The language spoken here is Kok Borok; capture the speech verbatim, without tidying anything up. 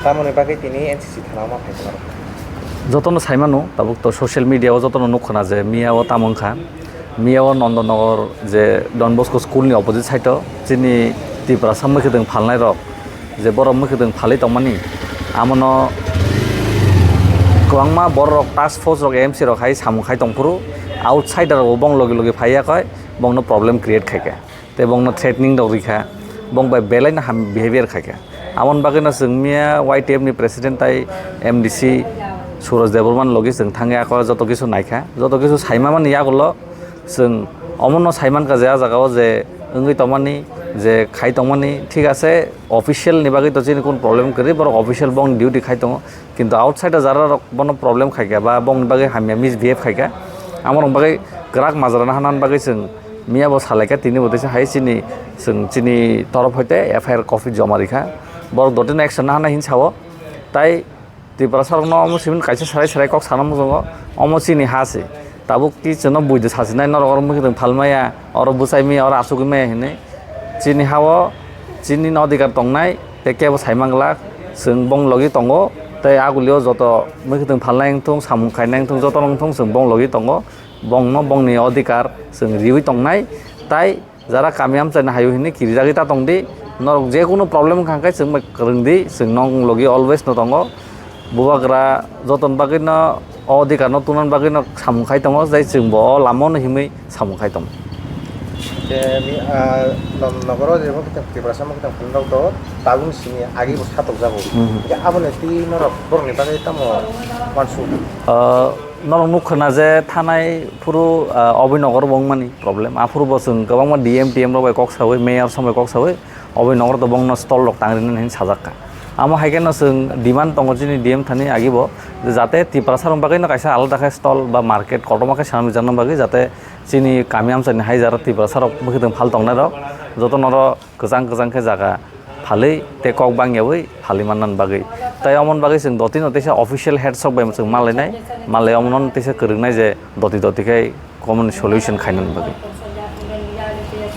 Tamoni bagwi tini N C C thana ma phai tongma rok? Jotono sai mano, tabuk to social media o jotono nuk khna je miya o tamo wngkha. Miya o Nondonogor je Don Bosco school ni opposite side o chini Tiprasa mwkhwtwng phalnai rok je borok mwkhwtwng phalwi tongmani, amono kwbangma borok rok, task force rok, M C rok hai samung khai tongphuru, outsider rok bo bong logi logi phaiya koi bongno problem create khaikha. Tei bongno threatening rok rikha, bong bai belai no ham behavior khaikha. Amoni bagwi no chwng miya Y T F ni president tai M D C Suraj Debbarma ni logi chwng thangwi ako joto kisu naikha, joto kisu saima mani yagulo chwng omono saimankha je ah jagao je wngwi tongmani, je khai tongmani, thik ase, official ni bagwi to chini kun problem kwrwi, borok official bongni duty khai tongo. Kintu outside o jara rok bono problem khaikha ba bongni bagwi hamya misbehave khaikha, amorok bagwi kwrak majra nahana bagwi chwng miya bo salaikha, tini bo teisa hai chini, chwng chini torof hoite F I R copy joma rikha, borok dotino action nahana hin sao. Tai Tiprasa rokno omo simin kaisa sarai sarai kok sana muchungo, omo chini ha se. Tabuk ki chwngno buido sachinai, norok oro mwkhwtwng phalmaya, oro bwchai maya, oro asugwi maya hinwi. Chini ha-o chini no adhikar tongnai, tei kebo sai manglak, chwng bong logi tongo. Tei agulio joto mwkhwtwng phalnai wngthung, samung khainai wngthung, jotono wngthung, chwng bong logi tongo. Bongno bongni adhikar chwng riwi tongnai. Tai jara kami amchaini hayo hinwi kirijagwi ta tongdi. Norok jekunu problem wngkha khe chwng bai kwrwngdi, chwng nong logi always no tongo. Bubagra jotoni bagwino o adhikar no tungna bagwino samung khai tongo, tei chwngbo o lama no himwi samung khai tongo. Je mi, ah, no-, nogoro je mwkhwtwng Tiprasa mwkhwtwng phalnai rok to tabukni simi agi bo satokjago. Mhm. Hingke aboni twi norok borokni bagwi tamo uansuk? Ah, norok nukha na je thanai phuru, ah, oboni nogoro bo wngmani problem. Aphuru bo chwng kwbangma D M T M rok bai kok sawi, mayor song bai kok sawi, oboni nogoro to bongno stall rok tang rinani hinwi sajak kha. Amo hai kheno chwng demand tongo chini D M thani agi bo, je jate Tiprasa rok bagwi no kaisa alada khe stall ba market kotorma khe sanani bagwi, jate chini kami amchaini hai jara Tiprasa rok mwkhwtwng phal tongnai rok joto noro kwchang kwchang khe jaga phalwi tei kok bangyawi phalwi manna bagwi. Tai omoni bagwi chwng dotino teisa official head sok bai chwng malainai, malai omono teisa kwrwngnai je doti doti khe common solution khaina bagwi.